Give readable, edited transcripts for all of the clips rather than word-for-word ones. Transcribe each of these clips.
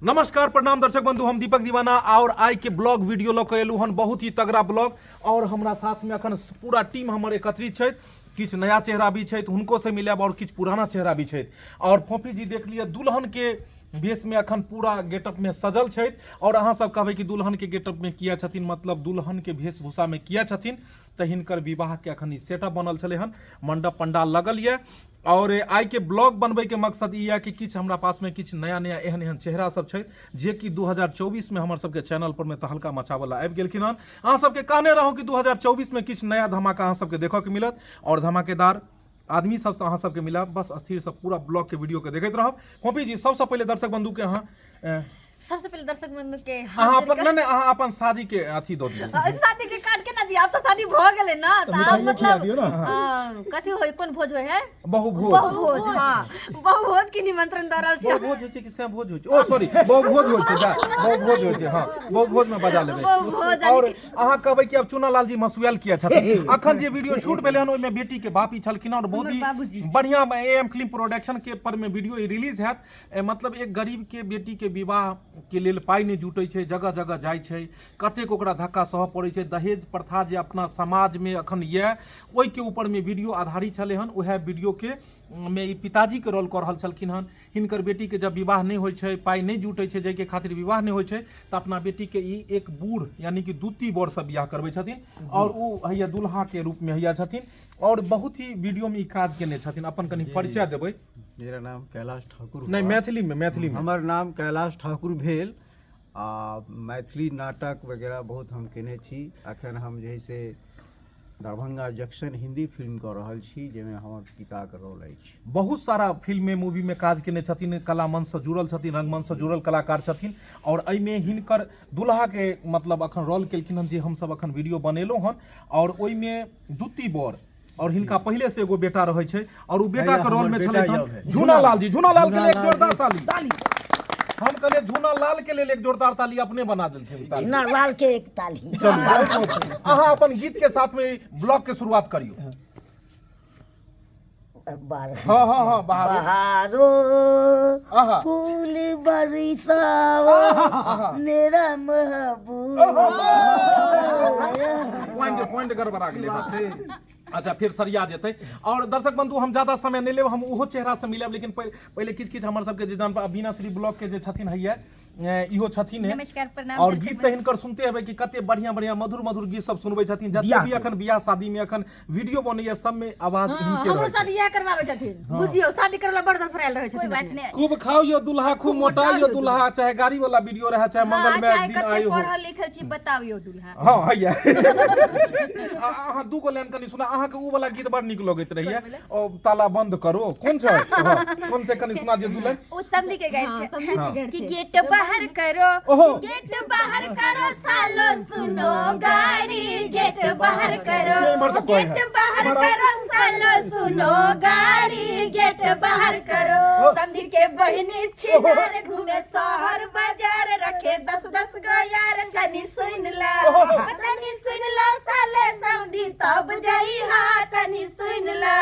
नमस्कार प्रणाम दर्शक बंधु, हम दीपक दीवाना और आई के ब्लॉग वीडियो लऽ कऽ एलहुँ हन, बहुत ही तगड़ा ब्लॉग। और हमरा साथ में अखन पूरा टीम हमर एकत्रित छथि। किछु नया चेहरा भी छथि, हुनको से मिलायब और किछु पुराना चेहरा भी छथि। और फोफी जी देख लिअ, दुल्हन के भेष में अखन पूरा गेटअप में सजल छथि। और अहाँ सब कहबै कि दुल्हन के गेटअप में किया छथिन, मतलब दुल्हन के वेशभूषा में किया छथिन, तऽ हिनकर विवाह के अखन ई सेटअप बनल छलै हन, मंडप पंडाल लगल यऽ। और आइ के ब्लॉग बनबै के मकसद ई यऽ कि किछु हमरा पास में किछु नया नया एहन एहन चेहरा सब छै जे कि 2024 में हमर सबके चैनल पर में तहलका मचाबऽ ला आबि गेलखिन हन। अहाँ सबके कहने रहूँ कि 2024 में किछु नया धमाका अहाँ सबके देखऽ के मिलत और धमाकेदार आदमी सबसँ अहाँ सबके मिलब। बस स्थिर से पूरा ब्लॉग के वीडियो के देखैत रहब। फोफी जी, सबसँ पहिले दर्शक बंधु के अहाँ सबसे पहले दर्शक बंधु के हाथ अहाँ जोड़ अपन नहीं नहीं, अहाँ अपन शादी के अथी दऽ दियौ। शादी के कार्ड केना दिया? आब तऽ शादी भऽ गेलै ना, तऽ आब मिठाइयो खिया मतलब दियौ ना। कथी होय, कोन भोज होय है? बहुभोज। बहुभोज, हाँ, बहुभोज के निमंत्रण दऽ रहल छी। बहुभोज होइ छै कि सैं भोज होइ छै? ओ सॉरी, बहुभोज होइ छै, जा बहुभोज होइ छै, हाँ बहुभोज में बजा लेबै। बहुभोज। और अहाँ कहबै कि आब चुना लाल जी मसुआयल किया छथिन? अखन जे वीडियो शूट भेलै हन ओहिमे बेटी के बाप ई छलखिन और बहुत ही बाबूजी। बढ़िया ए एम फिल्म प्रोडक्शन के पर में वीडियो रिलीज हैत। मतलब एक गरीब के बेटी के विवाह के लेल पाइ नहि जुटै छै, जगह जगह जाइ छै, कतेक ओकरा धक्का सहऽ पड़ै छै। दहेज प्रथा जे अपना समाजमे अखन यऽ ओहिके ऊपरमे वीडियो आधारित छलै हन। उएह वीडियोके मे ई पिताजीके रोल कऽ रहल छलखिन हन। हिनकर बेटीके जब विवाह नहि होइ छै, पाइ नहि जुटै छै, जाहिके खातिर विवाह नहि होइ छै, तऽ अपना बेटीके ई एक बूढ़ यानी कि दूती बरसँ बियाह करबै छथिन और ओ हैया दुल्हाके रूपमे हैया छथिन और बहुत ही वीडियोमे ई काज केने छथिन। अपन कनि परिचय देबै। मेरा नाम कैलाश ठाकुर नहीं हुआ। मैथिली में, मैथिली में। हमर नाम कैलाश ठाकुर भेल आ मैथिली नाटक वगैरह बहुत हम केने छी। अखन हम जे है से दरभंगा जंक्शन हिंदी फिल्म कऽ रहल छी जाहिमे हमर पिताके रोल अछि। बहुत सारा फिल्म में मूवी में काज केने छथिन, कला मंच से जुड़ल छथिन, रंगमंच से जुड़ल कलाकार छथिन। और एहिमे हिनकर दुल्हा के मतलब अखन रोल केलखिन हन जे हमसब अखन वीडियो बनेलहुँ हन। और ओहिमे दूती बर और हिनका पहिले से एगो बेटा रहै छै और उ बेटा के रोल में छलै हन झूना लाल जी। झूना लाल के लिए एक जोरदार ताली। ताली। हम कहलिए झूना लाल के लेल एक जोरदार ताली, अपने बना देलखिन ताली। झूना लाल के एक ताली। चलू, बहुत बहुत। अहाँ अपन गीत के साथ में ब्लॉग के शुरुआत करियो। बार हाँ हाँ हाँ, बहारो। बहारो आहा। फूल बरसाओ मेरा महबूब। पॉइंट पॉइंट गड़बड़ा गेलै। अच्छा फिर सरिया जेतै। और दर्शक बंधु, हम ज्यादा समय नहीं लेब, हम ओहो चेहरा से मिलब, लेकिन पहिले किछु किछु हमर सबके जे जान बीना श्री ब्लॉग के जे छथिन हैया, इहो छथिन हे। नमस्कार, प्रणाम और दर्शक गीत तऽ हिनकर सुनते हेबै कि कते बढ़िया बढ़िया मधुर मधुर गीत सब सुनबै छथिन। जते बियाह भी के। अखन बियाह शादी में अखन वीडियो बनैया सब में आवाज हिनके हमरो रहै छै। शादी इएह करवाबै छथिन, बुझियौ शादी करवला बड़ धड़फड़ायल रहै छथिन। कोई बात नहीं। खूब खाओ यो दुल्हा, खूब मोटा यो दुल्हा, चाहे गाड़ी वाला वीडियो रहे चाहे हाँ, मंगलमय चाहे दिन कते आयो हो। पढ़ल लिखल छी बताउ यौ दुल्हा। हाँ हैया। अहाँ दू गो लाइन कनि सुना। अहाँके उ वाला गीत बड़ नीक लगैत रहैया, ओ ताला बंद करो कोन छै? हाँ, कोन छै कनि सुना दियौ दू लाइन। ओ समधी के गायल हाँ, छै। समधी के गायल कि छै। गेट बाहर करो, ओहो। गेट बाहर करो सालो सुनो गाली, गेट बाहर करो, ये इम्हर से कोई है। गेट बाहर इम्हर आओ। करो सालो सुनो गाली, गेट बाहर करो। ओ। समधी के बहिनी छिनार घूमे शहर बाजार, रखे 10 10 गो यार, तनी सुन ला, ओहो। तनी सुन ला साले समधी तब जाई हा, तनी सुन ला,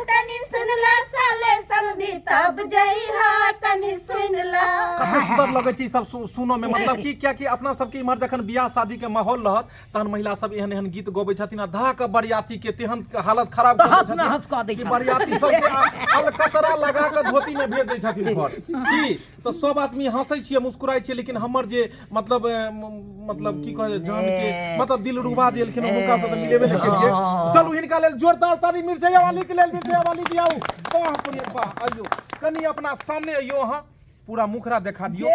तनी सुन ला साले समधी तब जाई हा, तनी सुन ला। कते सुंदर लगै छै ई सब सुनऽ में, मतलब कि कियाकि अपना सबके इम्हर जखन बियाह शादी के माहौल रहत तहन महिला सब एहन एहन गीत गबै छथिन आ धा के बरियाती के तेहन हालत खराब कऽ दै तहस छथिन नहस कऽ दै कि छथिन। बरियाती सबके अलकतरा लगा कऽ धोती में भेज दै छथिन घर। की तऽ सब आदमी हंसै छियै, मुस्कुराइ छियै, लेकिन हमर जे मतलब, मतलब की कहै जान के मतलब दिल रुबा जे एलखिन हुनका से तऽ मिलेबे नहि केलियै। चलू हिनका लेल जोरदार ताली, मिर्चैया वाली के लेल। मिर्चैया वाली जी आउ, वाह रे वाह, आइयो कनि अपना सामने अइयो, अहाँ पूरा मुखरा देखा दियौ।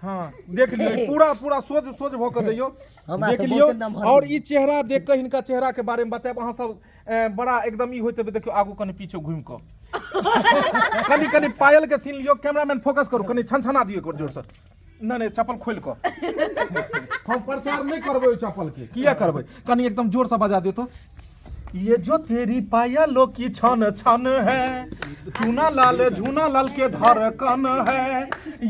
हाँ देख लियौ, पूरा पूरा सोझ सोझ भऽ कऽ दैयौ, हमरा देख से लियौ। बहुते नमहर। और ई चेहरा देख कऽ हिनका चेहरा के बारे में बतायब अहाँ सब, बड़ा एकदम ई होइत हेबै। देखियौ आगू कनि पीछे घुमि कऽ कनि कनि पायल के सीन लियौ। कैमरामैन फोकस करू, कनि छनछना दियौ एक बेर जोर से। नहि नहि, चप्पल खोलि कऽ हम प्रचार नहि करबै ओहि चप्पल के, किया करबै? कनि एकदम जोर से बजा दियौ तो। ये जो तेरी पायलों की छन छन है, चूना लाल झूना लाल के धड़कन है।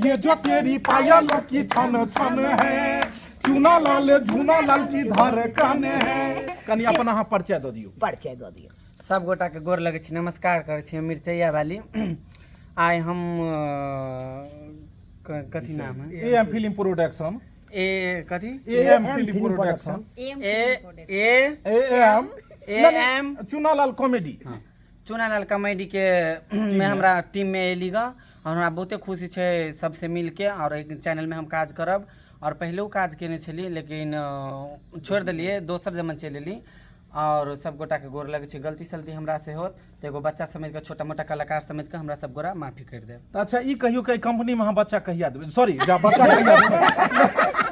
ये जो तेरी पायलों की छन छन है, चूना लाल झूना लाल की धड़कन है। कनि अपन अहाँ परिचय दऽ दियौ। परिचय दऽ दियौ। सब गोटाके गोर लगै छी, नमस्कार करै छी। हम मिरचैया वाली। आइ हम कथी नाम है? A M film production. A कथी? A M film production. A A A M A M Chunalal comedy. Chunalal comedy के में हमरा टीम में एली ग और हमरा बहुते खुशी छै सबसे मिलके और एक चैनल में हम काज करब। और पहिलो काज केने छलियै लेकिन छोड़ि देलियै, दोसर जमन चलि एली। और सब गोटा के गोर लगै छै, गलती सलती हमरा से होत तऽ एगो बच्चा समझि कऽ, छोटा मोटा कलाकार समझि कऽ हमरा सब गोरा माफी करि देब। तऽ अच्छा ई कहियौ कि कंपनी में अहाँ बच्चा कहिया देबै? सॉरी, बच्चा कहिया देबै?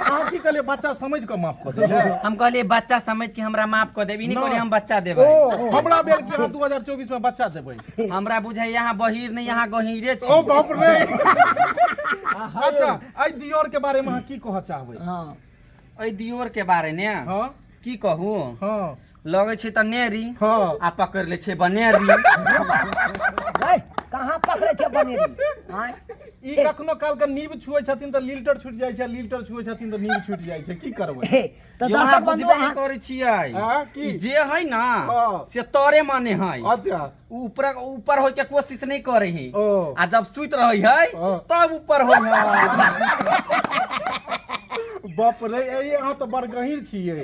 अहाँ की कहलियै? बच्चा समझि कऽ माफ कऽ देबै? हम कहलियै बच्चा समझि के हमरा माफ कऽ देब, ई नहि कहलियै हम बच्चा देबै। ओ हमरा भेल कि अहाँ 2024 में बच्चा देबै। हमरा बुझाइए अहाँ बहिर नहि, अहाँ गहीरे छी। ओ बाप रे। अच्छा एहि दियोर के बारे में अहाँ की कहऽ चाहबै? हाँ एहि दियोर के बारे ने हाँ की कहू, हाँ लगै छै तऽ नेरी हाँ आ पकड़ि लै छै बनेरी। कहाँ पकड़ै छै बनेरी? आँय? ई कखनो काल के नीब छुए छथिन तऽ लील्टर छूटि जाइ छै, लील्टर छुए छथिन तऽ नीब छूटि जाइ छै, की करबै? हे, तऽ यौ, अहाँ दर्शक बंधु बुझबे नहि अहाँ करै छियै। हाँ, की? ई जे है ना हाँ। से तरे माने है। अच्छा। ऊपर ऊपर होय के कोशिश नहीं करे है। ओ। आ जब सुति रहे है हाँ। तब ऊपर होय है। बाप रे, ए अहाँ तऽ बड़ गहीर छियै।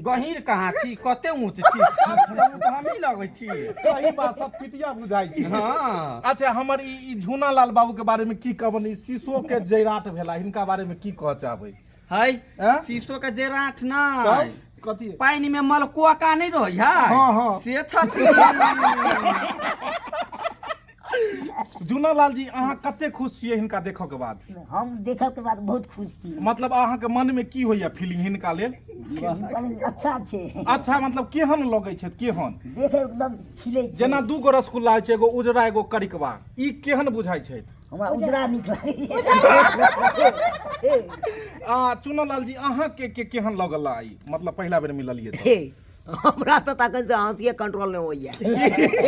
गहीर कहाँ छी, कते ऊँच छी, सबसे ऊँच हमही लगै छी। सही बात, सब पिटिया बुझाइ छी। हाँ। अच्छा हमर ई झूना लाल बाबू के बारे में की कहबनि? ई शीशो के जैराट भेला, हिनका बारे में की कहऽ चाहबै? है आँ? शीशो के जैराट नहि, तब कथी? पानि में मलकोका नहीं रहे है। हाँ, हाँ। से छथिन। झूना लाल जी अहाँ कते खुश छियै हिनका देखऽ के बाद? हम देखऽ के बाद बहुत खुश छी। मतलब अहाँ के मन में की होइया फीलिंग हिनका लेल? अच्छा छै। अच्छा मतलब केहन लगै छै, केहन? देखे एकदम खिलै छै। जेना दू गो रसगुल्ला होइ छै, एगो उजरा एगो करिकवा, ई केहन बुझाइ छै? हमरा उजरा नीक लागैया। आ चुनालाल जी अहाँ के केहन लगल ई, मतलब पहिला बेर मिललियै तऽ? हे, हमरा तऽ तखन से हंसिए कंट्रोल नहीं होइया,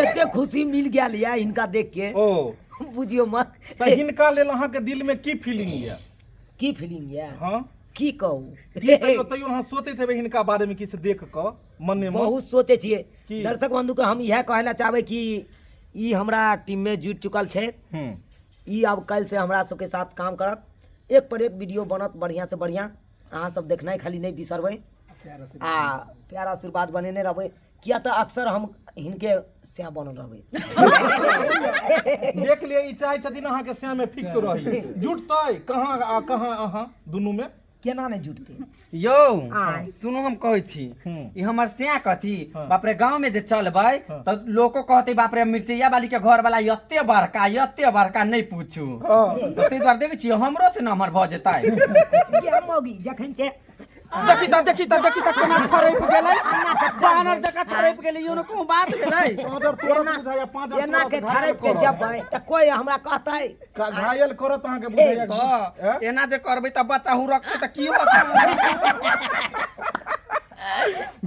एते खुशी मिल गेल या हिनका देख के। ओ बुझियो मत। तऽ हिनका लेल अहाँ के दिल में की फीलिंग या? की फीलिंग या? हाँ की कहू? की तैयो तैयो अहाँ सोचैत हेबै हिनका बारे में किछु देख कऽ मने मन? बहुत सोचै छियै। की? दर्शक बंधु के हम इएह कहै लए चाहबै कि ई हमरा टीम में जुटि चुकल छै। ई आब काल्हि से हमरा सबके साथ काम करत, एक पर एक वीडियो बनत बढ़िया से बढ़िया। अहाँ सब देखनाइ खाली नहि बिसरबै आ प्यार आशीर्वाद बनेने रहबै, किया तऽ अक्सर हम हिनके सैं बनल रहबै। देख लिअ, ई चाहै छथिन अहाँ के सैं में फिक्स रही। जुटतै कहाँ आ कहाँ अहाँ दुनू में? केना नहि जुटतै? यौ आँय। सुनू, हम कहै छी ई हमर सैं कथी, बाप रे गाँव में जे चलबै तऽ लोको कहतै बाप रे मिर्चैया वाली के घर वाला एते बड़का एते बड़का नहीं पूछू। तऽ ताहि दुआरे देखै छियै हमरो से नमहर भऽ जेतै। ये मौगी जखन के देखी तऽ देखी तऽ देखी तऽ केना छरपि गेलै, बानर जकाँ छरपि गेलै। यो कोनो बात भेलै? पाँजर तोड़त बुझाइया, पाँजर एना के तोड़त, घायल छरपि के करत। जबै तऽ कोइ हमरा कहतै? घायल करत अहाँके बुझाइया। तऽ एना जे करबै तऽ बच्चा हुरकतै तऽ की होतै?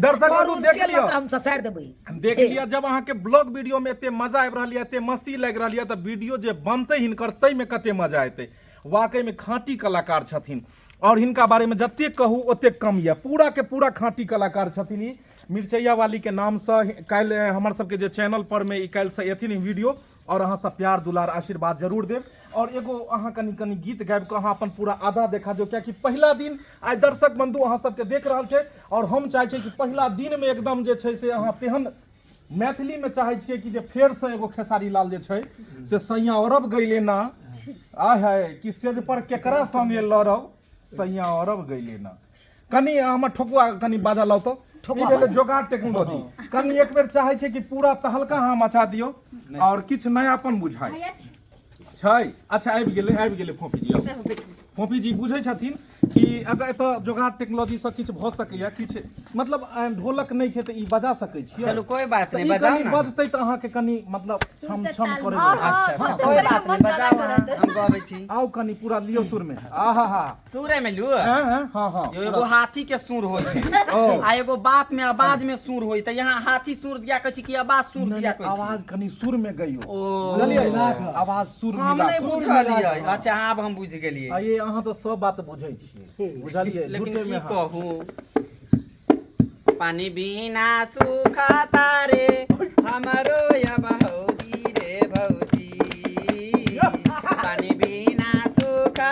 दर्शक बंधु करू देख तेल लिअ, तऽ हम ससारि देबै। देख लिअ, जब अहाँके ब्लॉग वीडियो में एते मजा आबि रहल यऽ, एते मस्ती लागि रहल यऽ, तऽ वीडियो जे बनतै हिनकर ताहिमे कते मजा एतै। वाकई में खाँटी कलाकार छथिन और हिनका बारे में जतेक कहू ओतेक कम यऽ। पूरा के पूरा खाँटी कलाकार छथिन। ई मिर्चैया वाली के नाम से काल्हि हमर सबके जे चैनल पर में ई काल्हि से एथिन ई वीडियो, और अहाँ सब प्यार दुलार आशीर्वाद जरूर देब। और एगो अहाँ कनि कनि गीत गाबि कऽ अहाँ अपन पूरा आधा देखा दियौ, कियाकि पहिला दिन आइ दर्शक बंधु अहाँ सबके देख रहल छै और हम चाहै छियै कि पहिला दिन में एकदम जे छै से अहाँ तेहन मैथिली में चाहै छियै कि जे फेरसँ एगो खेसारी लाल जे छै से सैया अरब गैले ना, आय हाय कि सेज पर केकरा संगे लड़ब सैया अरब गैले ना। कनि हमर ठोकुआ कनि बाजा लाउ तऽ। ई भेलै जोगाड़ टेक्नोलॉजी। कनि एक बेर चाहै छै कि पूरा तहलका अहाँ मचा दियौ और किछु नयापन बुझाइ छै। अच्छा आबि गेलै, आबि गेलै फोफी जी। आउ। फोफी जी बुझै छथिन कि अगर एतऽ जोगाड़ टेक्नोलॉजीसँ किछु भऽ सकैए, किछु मतलब ढोलक नहि छै तऽ ई बजा सकै छियै। चलू कोई बात तऽ नहीं, ई बजाउ कनि ना। बजतै तऽ अहाँके कनि मतलब छम छम करै। अच्छा अच्छा कोई बात नहीं, बजाउ अहाँ, हम गबै छी। आउ कनि पूरा लियौ सुर में। आहा हा, सूरे में लू। हाँ हाँ हाँ हाँ। यो एगो हाथी के सूर होय छै आ एगो बात में आवाज में सूर होय, तऽ यहाँ हाथी सूर दिया कहै छी कि आवाज सूर दिया कहै छी? आवाज कनि सुर में गइयो। ओ बुझलियै? आवाज सुर हम मिला नहि कऽ। बुझलियै। अच्छा आब हम बुझि गेलियै। आ ये अहाँ तऽ सब बात बुझै छियै, बुझलियै? लेकिन झूठे की में अहाँ- कहू, पानी बिना सूखा रे हमरो या भौजी रे भौजी, पानी बिना सूखा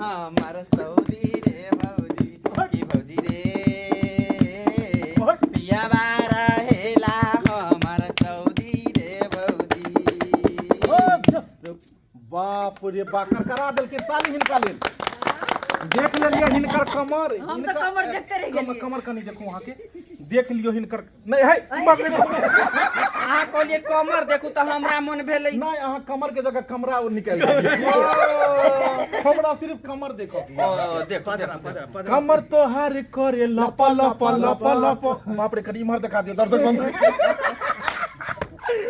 हमर सऊदी रे भौजी, की भौजी रे पियावा रहेला हमर सऊदी रे भौजी। बाप रे बा, करकरा देलकै ताली हिनका लेल। देख लेलियै हिनकर कमर। हम तऽ कमर देखते रहि कमर गेलियै। कमर कनि देखू अहाँके, देख लियौ हिनकर। नहि है मगर अहाँ कहलियै कमर देखू तऽ हमरा मन भेलै। नहि, अहाँ कमर के जगह कमरा ओ निकालि देलियै। हमरा सिर्फ कमर देखो। ओ देखो देखो। कमर तोहार करे लप लप लप लप। बाप रे, कनि इम्हर देखा दियौ दर्शक बंधु।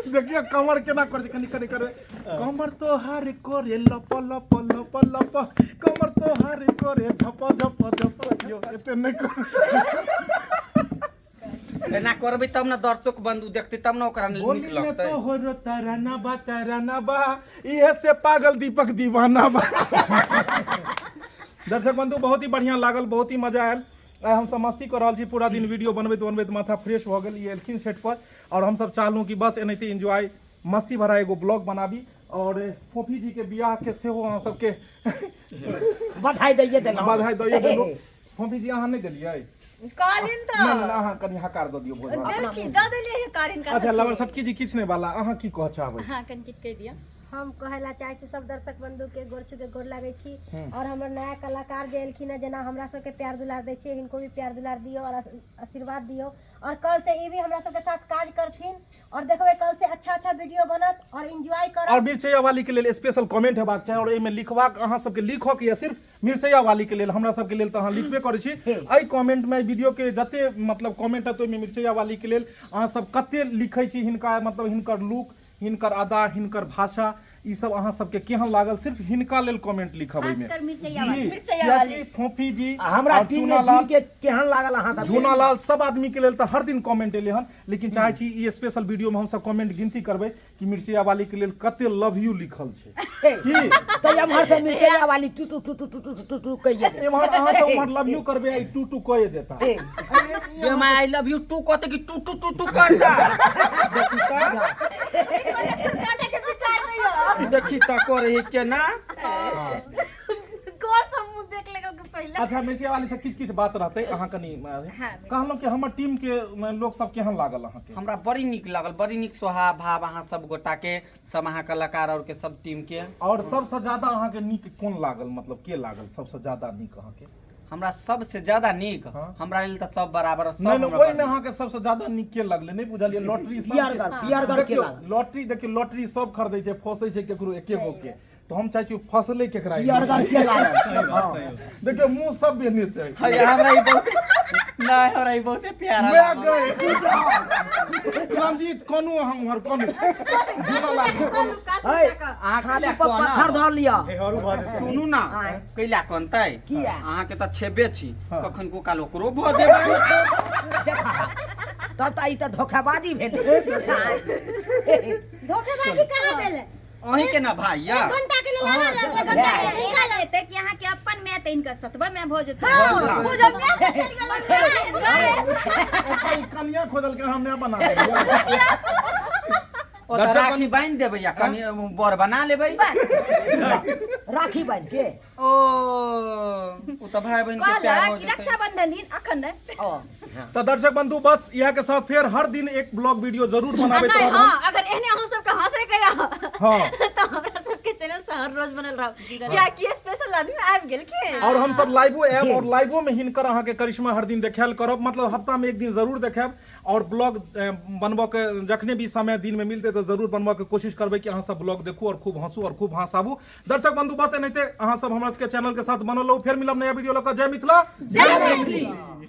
देखियौ कमर केना करै छै, कनि कनि करे। कमर तोहार करे लप लप लप लप, कमर तोहार करे झप झप झप। यौ एते नहि कर। एना करबै तब ने दर्शक बंधु देखतै, तब ने ओकरा नीक होली में लगतै। तो हो तराना बा तराना बा, इहे से पागल दीपक दीवाना बा। दर्शक बंधु, बहुत ही बढ़िया लागल, बहुत ही मजा आयल। आइ हम सब मस्ती कऽ रहल छी पूरा दिन। वीडियो बनबैत बनबैत माथा फ्रेश भऽ गेल। ई एलखिन सेट पर और हमसब चाहलहुँ कि बस एनाहिते एन्जॉय मस्ती भरा एगो ब्लॉग बनाबी और फोफी जी के बियाह के सेहो अहाँ सबके बधाई दैये देलहुँ। बधाई दैये देलहुँ। फोफी जी, अहाँ नहि देलियै? कहलिन तऽ। नहि नहि, अहाँ कनि हकार दऽ दियौ भोज भात। देलखिन, दऽ देलियै हकार हिनका अच्छा सबके। लवर सटकी जी, किछु नहि बाला, अहाँ की कहऽ चाहबै? हाँ, कनि किछु कहि दिअ। हम कहै लए चाहै छी सब दर्शक बंधु के गोर छू के गोर लागै छी और हमर नया कलाकार जे एलखिन हँ, जेना हमरा सबके प्यार दुलार दै छियै, हिनको भी प्यार दुलार दियौ और आशीर्वाद दियौ और कल से ई भी हमरा सबके साथ काज करथिन और देखबै कल से अच्छा अच्छा वीडियो बनत और एन्जॉय करब। और मिरचैया वाली के लेल स्पेशल कमेंट हेबाक चाही और एहिमे लिखबाक अहाँ सबके लिखऽ के यऽ सिर्फ मिरचैया वाली के लेल। हमरा सबके लेल तऽ अहाँ लिखबे करै छी। एहि कमेंट मे वीडियो के जते मतलब कमेंट हेतै, ओहिमे मिरचैया वाली के लेल अहाँ सब कते लिखै छी, हिनका मतलब हिनकर लुक, हिनकर अदा, हिनकर भाषा, ई सब अहाँ सबके केहन लागल, सिर्फ हिनका लेल कमेंट लिखब एहिमे। खासकर मिरचैया वाली। जी, मिरचैया कियाकि वाली। फोफी जी आ हमरा और टीम में चूनालाल जुड़ के केहन लागल अहाँ सबके? झूनालाल सब आदमी के लेल तऽ हर दिन कमेंट एलै हन, लेकिन चाहै छी ई स्पेशल वीडियो में हमसब कमेंट गिनती करबै कि मिर्चिया वाली के लेल कते लव यू लिखल छै। की तऽ एम्हर से मिरचैया वाली to to to to to to to to कहिए दे। एम्हर अहाँ सब उम्हर लव यू करबै आ ई टू टू कए देता। ये मैं I love you to कहते कि टू टू टू टू करता। देखी तऽ, काटे के विचार नहीं हो। देखी तऽ करे है केना। गौर से मुंह देख लेगा के पहले। अच्छा, मिर्चिया वाली से किछु किछु बात रहतै। अहाँ कनि कहलहुँ कि हमर टीम के लोक सब केहन लागल अहाँके? हमरा बड़ी नीक लागल, बड़ी नीक स्वभाव भाव अहाँ सब गोटा के, सब अहाँ कलाकार और के सब टीम के। और सबसँ ज्यादा अहाँके नीक कोन लागल, मतलब के लागल सबसँ ज्यादा नीक अहाँके? हमरा सबसे ज्यादा नीक? हाँ। हमरा लेल तऽ सब बराबर सब। नहि नहि, हमरा ओहिमे बड़ नीक। अहाँके सबसँ ज्यादा नीक के लगलै? नहि बुझलियै लॉटरी सब पियरगर पियरगर के देखियौ लागल? लॉटरी, देखियौ लॉटरी सब खरीदै छै, फंसै छै केकरो एके गो के, तऽ हम चाहै छी फसलै केकरा। पियरगर के लागल? हँ। देखियौ मुँह सब बेने छै। है, हमरा ई बहुत नहि, हमरा ई बहुते प्यारा मैं लागल। गए रंजीत कोनू, अहाँ उम्हर कोनू झूनालाल कोनू। है, अहाँ छाती कैला पर कोना? पत्थर धऽ लिअ। सुनू ना, कैला कनतै? किया? अहाँके तऽ छेबे छी, कखन को काल ओकरो भऽ जेबै। देखा तब तऽ ई तऽ धोखाबाजी भेलै। धोखेबाजी कहाँ भेलै? अहीं के ना भाई या एक घंटा के लेल आना रहल, एक घंटा के लेल हिनका लग। हेतै कि अहाँके अपन माय तऽ हिनकर सतबा माय भऽ जेतै। हाँ, बुझो मैं चल गेल गए। ओतऽ ई कनिया खोजलकै, हम नहि बना देलियै। ओ तऽ राखी बान्हि देबै या कनि बर बना लेबै। राखी बान्हि के? ओ ओ तऽ भाई बहिन के प्यार कहलक हो कि जेतै। रक्षाबंधन दिन अखन नहि। ओ तऽ दर्शक बंधु, बस इएह के साथ फेर हर दिन एक ब्लॉग वीडियो जरूर बनाबैत नहीं रहब हम। हाँ, अगर एहने अहाँ सबके हंसे के या हाँ तऽ हमरा सबके चैनल से हर रोज बनल रहब, कियाकि स्पेशल आदमी आबि गेलखिन। और हम सब लाइवो आयब और लाइवो में हिनकर अहाँके करिश्मा हर दिन देखायल करब, मतलब हफ्ता में एक दिन जरूर देखायब। और ब्लॉग बनबऽ के जखने भी समय दिन में मिलते तऽ जरूर बनबऽ के कोशिश करबै कि अहाँ सब ब्लॉग देखू और खूब हंसू और खूब हंसाबू। दर्शक बंधु, बस एनाहिते अहाँ सब हमरा सबके चैनल के साथ बनल रहू। फेर मिलब नया वीडियो लऽ कऽ। जय मिथिला, जय मैथिली।